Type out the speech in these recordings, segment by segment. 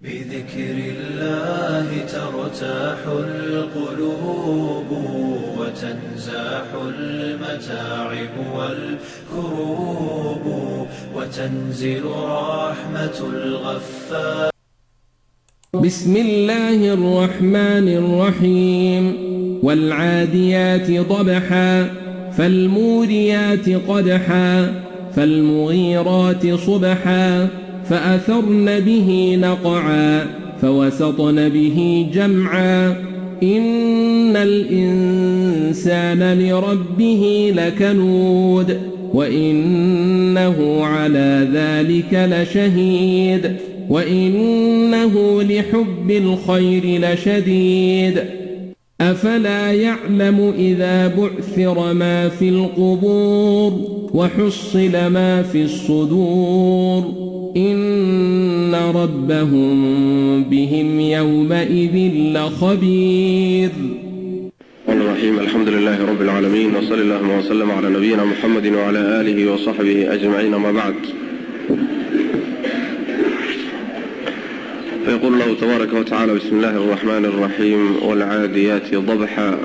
بذكر الله ترتاح القلوب وتنزاح المتاعب والكروب وتنزل رحمة الغفار. بسم الله الرحمن الرحيم. والعاديات ضبحا فالموريات قدحا فالمغيرات صبحا فأثرن به نقعا فوسطن به جمعا. إن الإنسان لربه لكنود وإنه على ذلك لشهيد وإنه لحب الخير لشديد. أفلا يعلم إذا بعثر ما في القبور وحصل ما في الصدور. إن ربهم بهم يومئذ لخبير. الرحيم. الحمد لله رب العالمين، وصلى اللهم وسلم على نبينا محمد وعلى آله وصحبه أجمعين، ما بعد. فيقول الله تبارك وتعالى: بسم الله الرحمن الرحيم. والعاديات ضبحا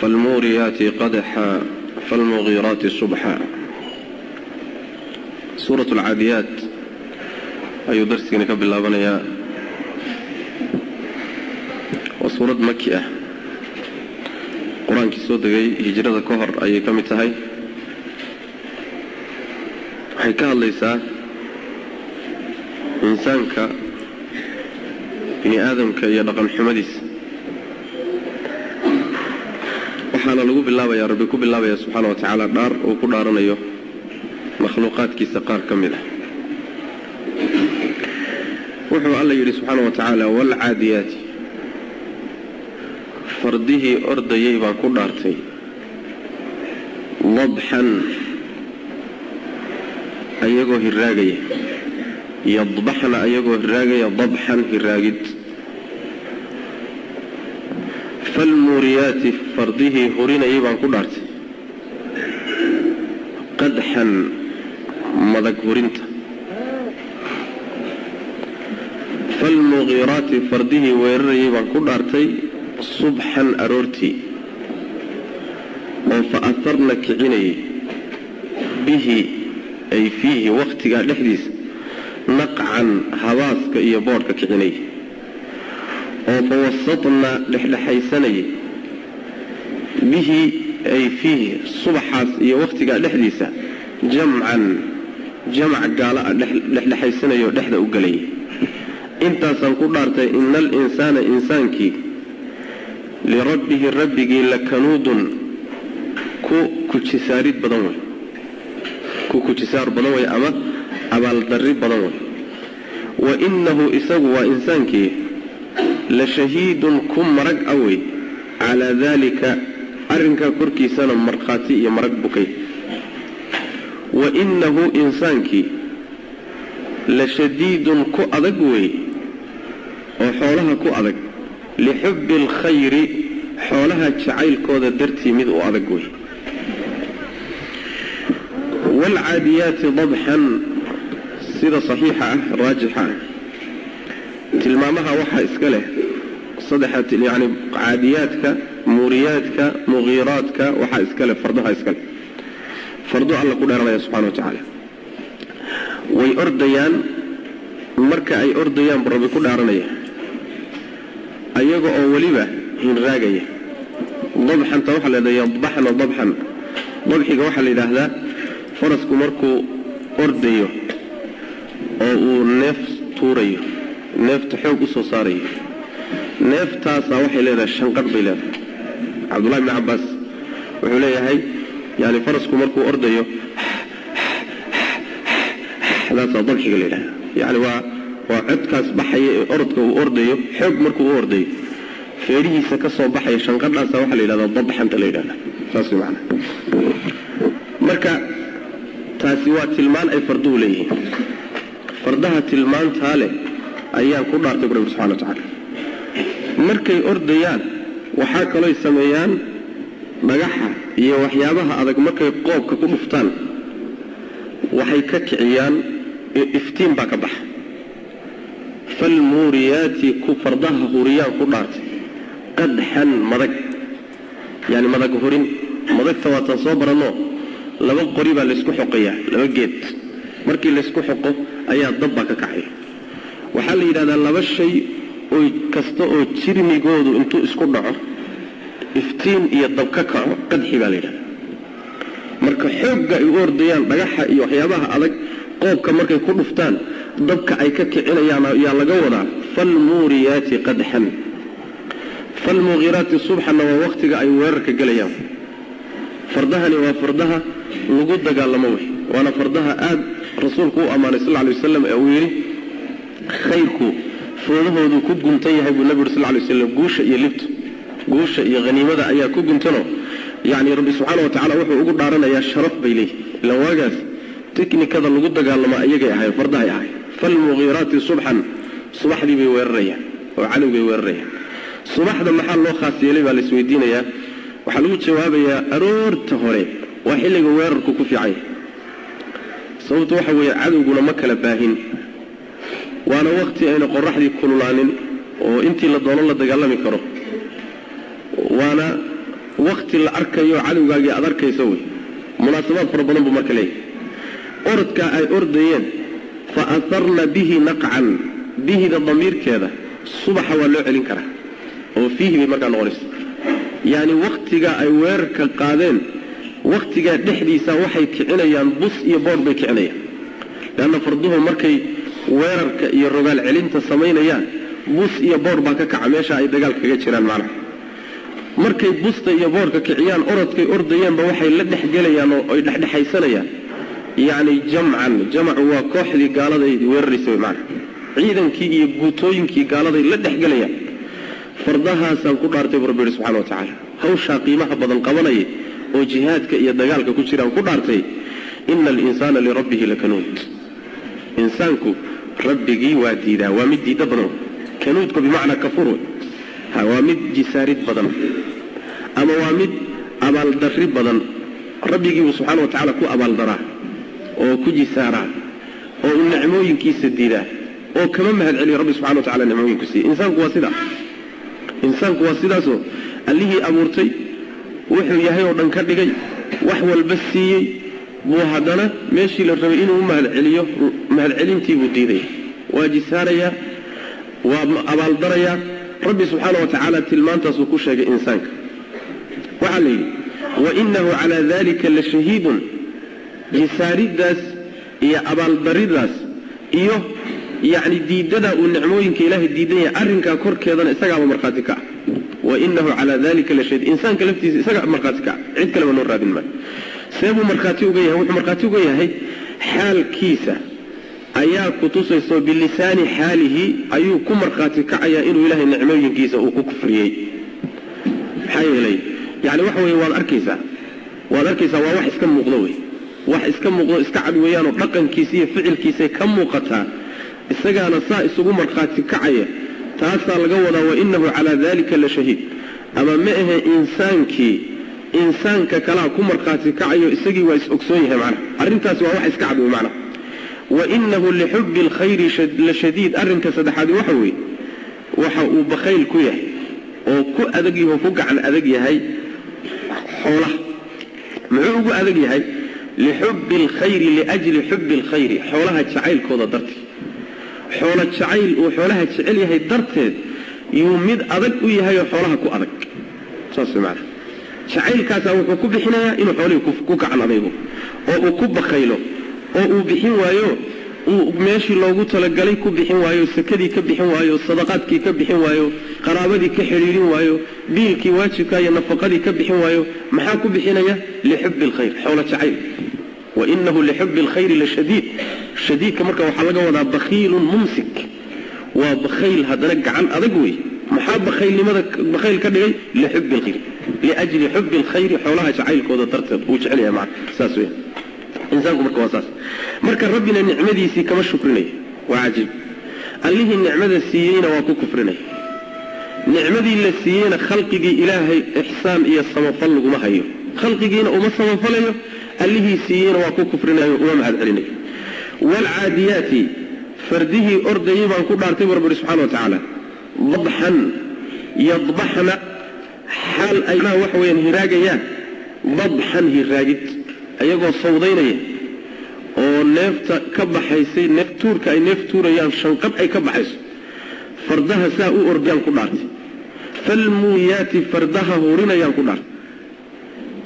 فالموريات قدحا فالمغيرات صبحا. سورة العاديات ayuu darsigani ka bilaabanayaa. Waa suurad maki ah, qur-aankii soo degay hijrada ka hor ayay ka mid tahay. Waxay ka hadlaysaa insaanka, bini aadamka iyo dhaqan xumadiisa. Waxaana lagu bilaabaya, Rabbi ku bilaabaya subxaana wa tacaala, dhaar uu ku dhaaranayo makhluuqaadkiisa qaar ka mid ah. Wuxuu Alla yidhi subxaana wa tacaala: waalcaadiyaati, fardihii ordayay baan ku dhaartay, dabxan, ayagoo hiraagaya, yadbaxna, ayagoo hiraagaya, dabxan, hiraagid, falmuuriyaati, fardihii hurinayay baan ku dhaartay, qadxan, madag hurinta, falmuqiiraati, fardihii weerarayay baan ku dhaartay, subxan, aroortii, oo fa aharna, kicinayay, bihi ay fiihi, wakhtigaa dhexdiisa, naqcan, habaaska iyo boodhka kicinayay, oo fa wasatna, dhexdhexaysanayay, bihi ay fiihi, subaxaas iyo wakhtigaa dhexdiisa, jamcan, jamac gaala ah dhexdhexaysanayo, dhexda u gelayay. Intaasaan ku dhaartay. Ina alinsaana, insaankii, lirabbihi, rabbigii, lakanuudun, ku kujisaarid badan wey, ku kujisaar badan wey ama abaaldarri badan wey. Wa inahu, isagu waa insaankii, la shahiidun, ku marag a wey, calaa daalika, arrinkaa korkiisana markhaati iyo marag bukay. Wa inahu, insaankii, la shadiidun, ku adag wey oo xoolaha ku adag, lixubbi alkhayri, xoolaha jacaylkooda dartii mid u adag wey. Waalcaadiyaati dabxan, sida saxiixa ah, raajixa ah, tilmaamaha waxaa iska leh saddexa, yacni caadiyaadka, muuriyaadka, mugiiraadka, waxaa iska leh fardaha iska leh. Fardo Alla ku dheeranaya subxana wa tacaala. Way ordayaan. Marka ay ordayaan bu Rabbi ku dhaaranaya, ayaga oo weliba hinraagaya. Dabxanta waxaa la yidhahda yadbaxna dabxan. Dabxiga waxaa la yidhaahdaa farasku markuu ordayo oo uu neef tuurayo, neefta xoog usoo saarayo, neeftaasaa waxay leedahay shanqadh bay leedahay. Cabdullahi bni Cabbaas wuxuu leeyahay, yani farasku markuu ordayo, daasaa dabxiga la yidhahda. Yani waa codkaas baxaya ee orodka uu ordayo, xoog markuu u ordayo feedhihiisa ka soo baxaya, shanqadhaasa waxaa la yidhahdaa dabxanta la yidhahda. Saas way macana. Marka taasi waa tilmaan ay farduhu leeyihiin. Fardaha tilmaantaa leh ayaan ku dhaartay bu Rabbi subxana wa tacaala. Markay ordayaan waxaa kalooy sameeyaan, dhagaxa iyo waxyaabaha adag markay qoobka ku dhuftaan, waxay ka kiciyaan iftiin baa ka baxa. Falmuuriyaati ku fardaha huriyaan ku dhaartay, qadxan madag, yani madag hurin. Madagta waataan soo baranno, laba qori baa laysku xoqayaa, laba geed markii laysku xoqo ayaa dabbaa ka kacaya. Waxaa la yidhahdaa laba shay oo kasta oo jirmigoodu intuu isku dhaco iftiin iyo dab ka kaco, qadxi baa la yidhahdaa. Marka xoogga ay u ordayaan dhagaxa iyo waxyaabaha adag qoobka markay ku dhuftaan dabka ay ka kicinayaan ayaa laga wadaa falmuuriyaati qadxan. Falmughiraati subxanna waa waqtiga ay weerarka gelayaan. Fardahani waa fardaha lagu dagaalamo wey, waana fardaha aada rasuulku u ammaanay sal ly waslam ee uu yidhi khayrku foodahoodu ku guntan yahay buu nabi uri sal lay waslam. Guusha iyo libtu, guusha iyo haniimada ayaa ku guntano. Yacni rabbi subxaana wa tacala wuxuu ugu dhaaranayaa sharaf bay leeyihi, ilaan waagaas tiknikada lagu dagaalamo ayagay ahayn, fardahay ahay. Falmughiraati subxan, subaxdii bay weerarayaan oo cadowgay weerarayaan. Subaxda maxaa loo khaas yeelay baa la isweydiinayaa. Waxaa lagu jawaabayaa aroorta hore waa xilliga weerarku ku fiican yahay. Sababtu waxa weeye cadowguna ma kala baahin, waana waqti ayna qoraxdii kululaanin oo intii la doono la dagaalami karo, waana waqti la arkayo cadowgaagii aad arkaysa wey. Munaasabaad fara badan buu marka leeyahay orodkaa ay ordayeen. Fa aharna bihi naqcan, bihida damiirkeeda subaxa waa loo celin karaa oo fiihi bay markaa noqonaysa. Yacni wakhtiga ay weerarka qaadeen, wakhtigaa dhexdiisa waxay kicinayaan bus iyo boodh bay kicinayaan, leanna farduhu markay weerarka iyo rogaal celinta samaynayaan bus iyo boodh baa ka kaca meesha ay dagaal kaga jiraan. Macnaha markay busta iyo boodhka kiciyaan orodkay ordayeenba waxay la dhexgelayaan oo ay dhexdhexaysanayaan, yacni jamcan, jamacu waa kooxdii gaaladay weeraraysa wey, macnaha ciidankii iyo guutooyinkii gaaladay la dhexgelayaan. Fardahaasaan ku dhaartay buu rabbi yihi subxana wa tacaala, hawshaa qiimaha badan qabanaya oo jihaadka iyo dagaalka ku jiraan ku dhaartay. Ina alinsaana lirabbihi lakanuud, insaanku rabbigii waa diidaa, waa mid diiddo badan. Kanuudku bimacnaa kafur wey, waa mid jisaarid badan ama waa mid abaaldarri badan. Rabbigiibuu subxaana wa tacala ku abaaldaraa oo ku jisaaraa oo uu nicmooyinkiisa diidaa oo kama mahad celiyo rabbi subxana wa tacala nicmooyinku siiya. Insaanku waa sidaa, insaanku waa sidaasoo allihii abuurtay wuxuu yahay oo dhan ka dhigay, wax walba siiyey, buu haddana meeshii la rabay inuu u mahad celiyo mahadcelintiibuu diidaya, waa jisaarayaa, waa abaaldarayaa. Rabbi subxaana wa tacaala tilmaantaasuu ku sheegay insaanka. Waxaa la yidhi wainahu calaa dalika la shahiidun, jisaariddaas iyo abaaldaridaas iyo yacni diidadaa uu nicmooyinka ilaahay diidan yahay arrinkaa korkeedana isagaaba markhaati ka ah. Wainahu calaa dalika la shahiid, insaanka laftiisa isagaa markhaati ka ah, cid kaleba noo raadin maayo. See buu markhaati uga yahay? Wuxuu markhaati uga yahay xaalkiisa ayaa kutusayso, bilisaani xaalihi ayuu ku markhaati kacayaa inuu ilaahay nicmooyinkiisa uu ku kufriyey. Maxaa yeelay yani waxa weye waad arkaysaa, waad arkaysaa, waa wax iska muuqdo wey, wax iska muuqdo iska cad weeyaanoo dhaqankiisa iyo ficilkiisay ka muuqataa, isagaana saa isugu markhaati kacaya. Taasaa laga wadaa wainahu calaa dalika la shahiid. Ama ma ahe insaankii insaanka kalaa ku markhaati kacayo, isagii waa is ogsoon yahay macnaha, arrintaasi waa wax iska cad wey macnaha. Wainahu lixubbi alkhayri la shadiid. Arrinka saddexaadi waxa weeye waxa uu bakhayl ku yahay oo ku adag yaho ku gacan adag yahay xoolaha. Muxuu ugu adag yahay? Lixubbi alkhayri, liajli xubbi alkhayri, xoolaha jacaylkooda darteed, xoolo jacayl uu xoolaha jecel yahay darteed yuu mid adag u yahay oo xoolaha ku adag. Saas way macanaha, jacaylkaasaa wuxuu ku bixinayaa inuu xoolihii ku gacan adaygo oo uu ku bakhaylo oo uu bixin waayo, uu meeshii loogu talagalay ku bixin waayo, sakadii ka bixin waayo, sadaqaadkii ka bixin waayo, qaraabadii ka xidhiidhin waayo, biilkii waajibka iyo nafaqadii ka bixin waayo. Maxaa ku bixinaya? Lixubbi alkhayr, xoolo jacayl. Wainahu lixubbi alkhayri la shadiid. Shadiidka marka waxaa laga wadaa bakhiilun mumsik, waa bakhayl haddana gacan adag wey. Maxaa bakhaylnimada bakhayl ka dhigay? Lixubbi alkhayr, liajli xubbi alkhayri, xoolaha jacaylkooda darteed uu jecel yahay macna. Saas weya insaanku marka waa saas. Marka rabbina nicmadiisii kama shukrinaya, waa cajiib. Allihii nicmada siiyeyna waa ku kufrinaya, nicmadii la siiyeyna khalqigii ilaahay ixsaan iyo samafal laguma hayo, khalqigiina uma samafalayo, allihii siiyeyna waa ku kufrinayo, uma mahad celinayo. Waalcaadiyaati Fardihii ordayay baan ku dhaartay buu Rabbi subxaana wa tacaala. Dabxan yadbaxna, xaal ay waxa weeyaan hiraagayaan, dabxan hiraagid, ayagoo sawdaynaya oo neefta ka baxaysay, neef tuurka ay neef tuurayaan shanqadh ay ka baxayso, fardaha saa u ordayaan ku dhaartay. Falmuuriyaati, fardaha hurinayaan ku dhaartay.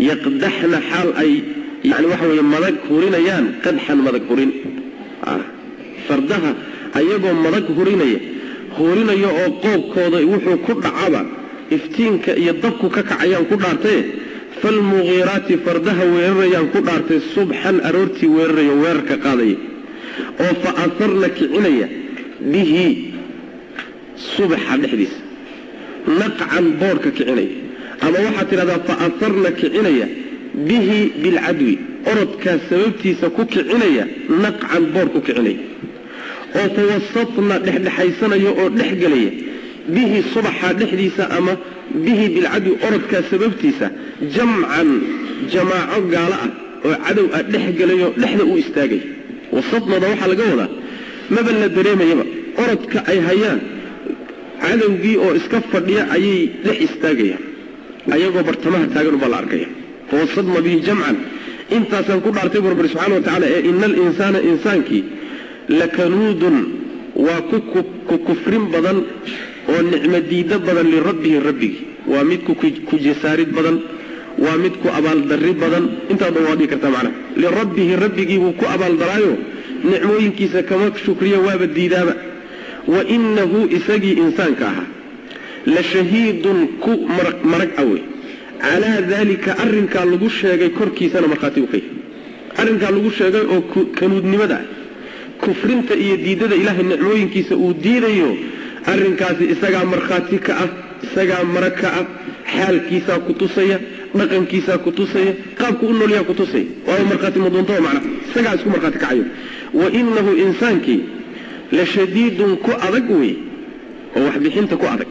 Yaqdaxna, xaal ay yani waxa weeye madag hurinayaan, qadxan madag hurin, fardaha ayagoo madag hurinaya, hurinaya oo qoobkooda wuxuu ku dhacaba iftiinka iyo dabku ka kacayaan ku dhaartaye. Falmugiiraati, fardaha weerarayaan ku dhaartay, subxan aroortii weerarayo, weerarka qaadaya, oo fa aharna kicinaya bihi subaxa dhexdiisa naqcan, boodhka kicinaya. Ama waxaad tidhahdaa fa aharna kicinaya bihi bilcadwi, orodkaa sababtiisa ku kicinaya, naqcan boodh ku kicinaya, oo fa wasatna dhexdhexaysanaya oo dhex gelaya bihi subaxa dhexdiisa, ama bihi bilcadwi orodkaa sababtiisa, jamcan jamaaco gaalo ah oo cadow ah dhex gelayo, dhexda u istaagaya. Wasatnada waxaa laga wadaa maba la dareemayaba orodka ay hayaan, cadowgii oo iska fadhiya ayay dhex istaagayaan, ayagoo bartamaha taagan ubaa la arkaya. Fawasadna bihi jamcan, intaasaan ku dhaartay buu Rabbi subxana wa tacala. Ee ina alinsaana, insaankii, lakanuudun, waa ku kufrin badan oo nicmo diiddo badan, lirabbihi rabbigii, waa mid ku jasaarid badan, waa mid ku abaaldarri badan. Intaa dhan waa dhihi kartaa macnaha. Lirabbihi, rabbigii buu ku abaaldaraayo, nicmooyinkiisa kama shukriyo, waaba diidaaba. Wa inahu, isagii insaanka ahaa, la shahiidun, ku marag awey, calaa daalika, arrinkaa lagu sheegay korkiisana markhaati u ka yahay. Arrinkaa lagu sheegay oo kanuudnimada ah, kufrinta iyo diidada ilaahay nicmooyinkiisa uu diidayo, arrinkaasi isagaa markhaati ka ah, isagaa marag ka ah. Xaalkiisaa ku tusaya, dhaqankiisaa ku tusaya, qaabku u noolyaha ku tusaya, waaba markhaati madoontaa macnaha, isagaa isku markhaati kacayo. Wa inahu, insaankii, la shadiidun, ku adag wey oo waxbixinta ku adag.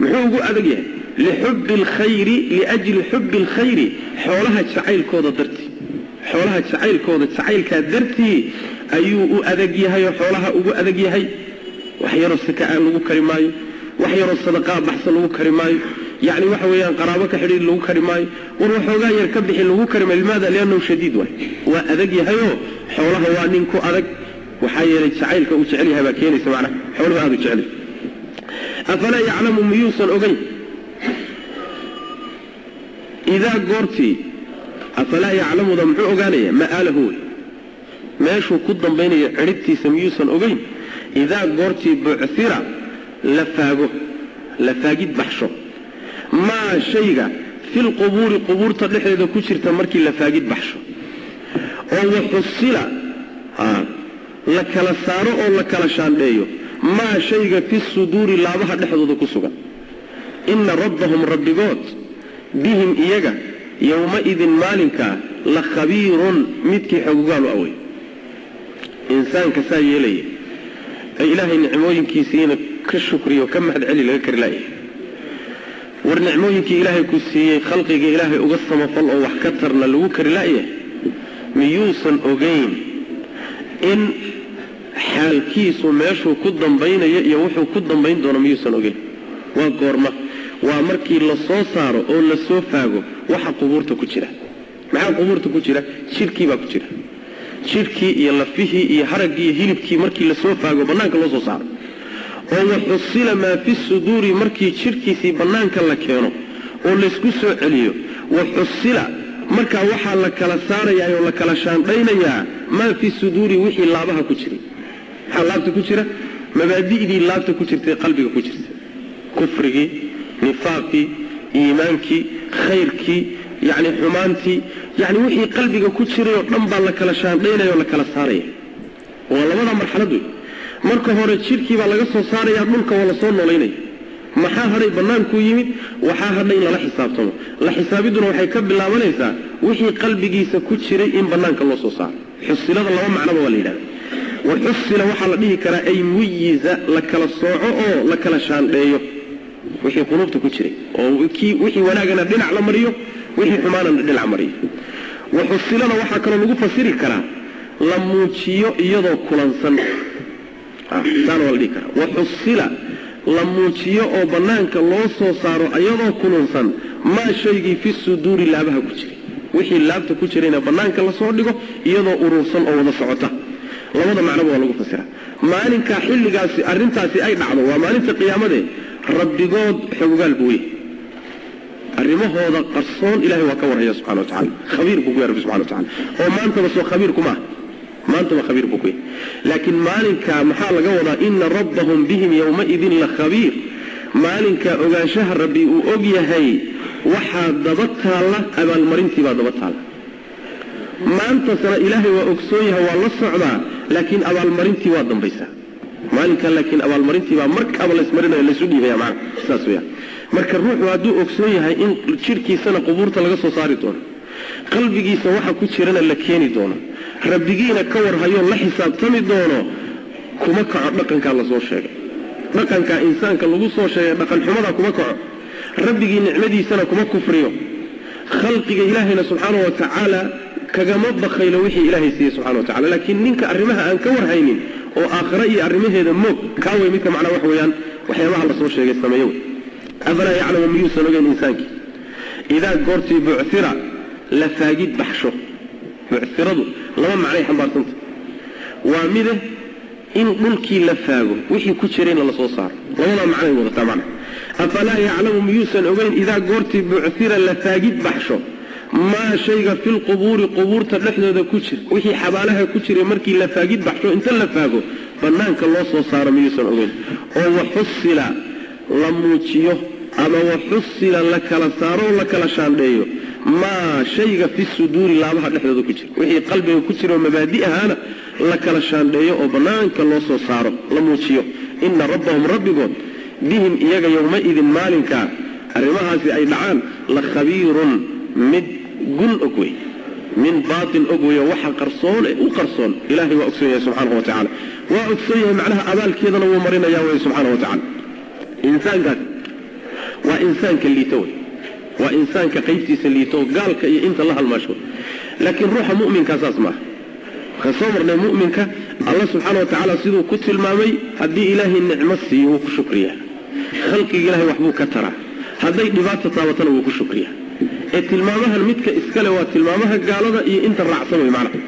Muxuu ugu adag yahay? Lixubbi alkhayri, liajli xubbi alkhayri, xoolaha jacaylkooda dartii, xoolaha jacaylkooda, jacaylkaa dartii ayuu u adag yahay oo xoolaha ugu adag yahay. Wax yaroo saka aan lagu kari maayo, wax yaroo sadaqaa baxsan lagu kari maayo, yacni waxa weeyaan qaraabo ka xidhiid lagu kari maayo, war waxoogaa yar ka bixi lagu kari maayo. Limaada? Liannahu shadiid waay, waa adag yahayoo xoolaha waa nin ku adag. Waxaa yeelay jacaylka uu jecel yahay baa keenaysa macnaha, xooluhu aada u jecel yahay. Afalaa yaclamu, miyuusan ogeyn, idaa goortii, afalaa yaclamuda muxuu ogaanaya? Ma'aalahu wey, meeshuu ku dambaynayo cidhibtiisa miyuusan ogeyn? Idaa goortii bucira, la faago, la faagid baxsho, maa shayga filqubuuri, qubuurta dhexdeeda ku jirta markii la faagid baxsho, oo waxusila, la kala saaro oo la kala shaandheeyo, maa shayga fi suduuri, laabaha dhexdooda ku sugan. Ina rabbahum, rabbigood, bihim iyaga, yowma-idin maalinkaa, la khabiirun, midkii xogogaalu awey. Insaanka saa yeelaya ee ilaahay nicmooyinkiisiina ka shukriyo, ka mahad celi laga kari laayay, war nicmooyinkii ilaahay ku siiyey khalqiga ilaahay uga samafal oo wax ka tarna lagu kari la'yahay, miyuusan ogeyn in xaalkiisu meeshuu ku dambaynayo iyo wuxuu ku dambayn doono? Miyuusan ogeyn? Waa goorma? Waa markii la soo saaro oo la soo faago waxa qubuurta ku jira. Maxaa qubuurta ku jira? Jidhkii baa ku jira, jidhkii iyo lafihii iyo haraggii iyo hilibkii. Markii lasoo faago, bannaanka loo soo saaro, oo waxusila maa fi suduuri, markii jidhkiisii bannaanka la keeno oo laysku soo celiyo, waxusila, markaa waxaa la kala saarayaa oo la kala shaandhaynayaa maa fi suduuri, wixii laabaha ku jiray. Maxaa laabta ku jira? Mabaadi'dii laabta ku jirtay, qalbiga ku jirtay, kufrigii, nifaaqii, iimaankii, khayrkii, yacni xumaantii, yacni wixii qalbiga ku jiray oo dhan baa la kala shaandhaynaya oo la kala saaraya. Waa labada marxalad wey. Marka hore jidhkii baa laga soo saaraya dhulka, waa lasoo noolaynaya. Maxaa hadhay? Bannaankuu yimid. Waxaa hadhay in lala xisaabtamo. La xisaabidduna waxay ka bilaabanaysaa wixii qalbigiisa ku jiray in bannaanka loo soo saaro. Xusilada laba macnoba waa la yidhahda. Wa xusila waxaa la dhihi karaa ay muyiza, la kala sooco oo la kala shaandheeyo wixii quluubta ku jiray, oo kii wixii wanaagana dhinac la mariyo, wixii xumaanana dhinac mariyo. Wa xusilana waxaa kaloo lagu fasiri karaa la muujiyo iyadoo kulansan. Taana waa la dhihi karaa. Waxusila la muujiyo oo bannaanka loo soo saaro ayadoo kulunsan maa shaygii fi suduuri laabaha ku jiray, wixii laabta ku jirayna bannaanka lasoo dhigo iyadoo urursan oo wada socota. Labada macnoba waa lagu fasiraa. Maalinkaa xilligaasi arrintaasi ay dhacdo waa maalinta qiyaamadee, rabbigood xogogaal buu yahay, arrimahooda qarsoon ilahay waa ka warhaya subxana wa tacala, khabiir buu ku yahay rabbi subxana wa tacala. Oo maantaba soo khabiir kuma ah, maantaba khabiir buu ku yahay. Laakiin maalinkaa maxaa laga wadaa? Ina rabbahum bihim yowmaidin la khabiir. Maalinkaa ogaanshaha rabbi uu og yahay waxaa daba taalla abaalmarintiibaa daba taalla. Maantasana ilaahay waa ogsoon yahay, waa la socdaa, laakiin abaalmarintii waa dambaysaa maalinkan. Laakiin abaalmarintii baa markaaba laysmarinaya, laysu dhiibaya macana, saas weyaan. Marka ruuxu hadduu ogsoon yahay in jidhkiisana qubuurta laga soo saari doono, qalbigiisa waxa ku jirana la keeni doono, rabbigiina ka warhayo la xisaabtami doono, kuma kaco dhaqankaa lasoo sheegay, dhaqankaa insaanka lagu soo sheegay dhaqan xumada kuma kaco, rabbigii nicmadiisana kuma kufriyo, khalqiga ilaahayna subxaana wa tacaala kagama bakaylo wixii ilaahay siiyey subxana wa tacala. Laakiin ninka arrimaha aan ka warhaynin oo aakhira iyo arrimaheeda moog, kaa wey midka macnaa wax weeyaan waxyaabaha lasoo sheegay sameeye wey. Afalaa yaclamu miyuusan ogeyn insaankii idaa goortii bucira la faagid baxsho. Buciradu laba macnay xambaarsanta, waa mide in dhulkii la faago wixii ku jirayna lasoo saaro, labadaa macnay wadataa macna. Afalaa yaclamu miyuusan ogeyn idaa goortii bucira la faagid baxsho maa shayga filqubuuri qubuurta dhexdooda ku jira, wixii xabaalaha ku jiray markii la faagid baxsho inta la faago bannaanka loo soo saaro miyuusan ogeyn? Oo waxusila la muujiyo ama waxusila la kala saaro oo la kala shaandheeyo maa shayga fi suduuri laabaha dhexdooda ku jira, wixii qalbiga ku jira oo mabaadi ahaana la kala shaandheeyo oo bannaanka loo soo saaro la muujiyo. Ina rabbahum rabbigood bihim iyaga yowmaidin maalinkaa arrimahaasi ay dhacaan la khabiirun mid gun og wey, min baatin og weyo, waxa qarsoon ee u qarsoon ilahay waa ogsoon yahay subxaanahu wa tacala, waa ogsoon yahay macnaha abaalkeedana wuu marinaya wey subxaana wa tacala. Insaankaas waa insaanka liito wey, waa insaanka qaybtiisa liito, gaalka iyo inta la halmaasho. Laakiin ruuxa mu'minkaa saas maaha. Waxaan soo marnay mu'minka alla subxaana wa tacaala siduu ku tilmaamay, haddii ilaahay nicmo siiyo wuu ku shukriyaa, khalqiga ilahay waxbuu ka taraa, hadday dhibaata taabatana wuu ku shukriyaa. Ee tilmaamahan midka iskale waa tilmaamaha gaalada iyo inta raacsan wey macnaha.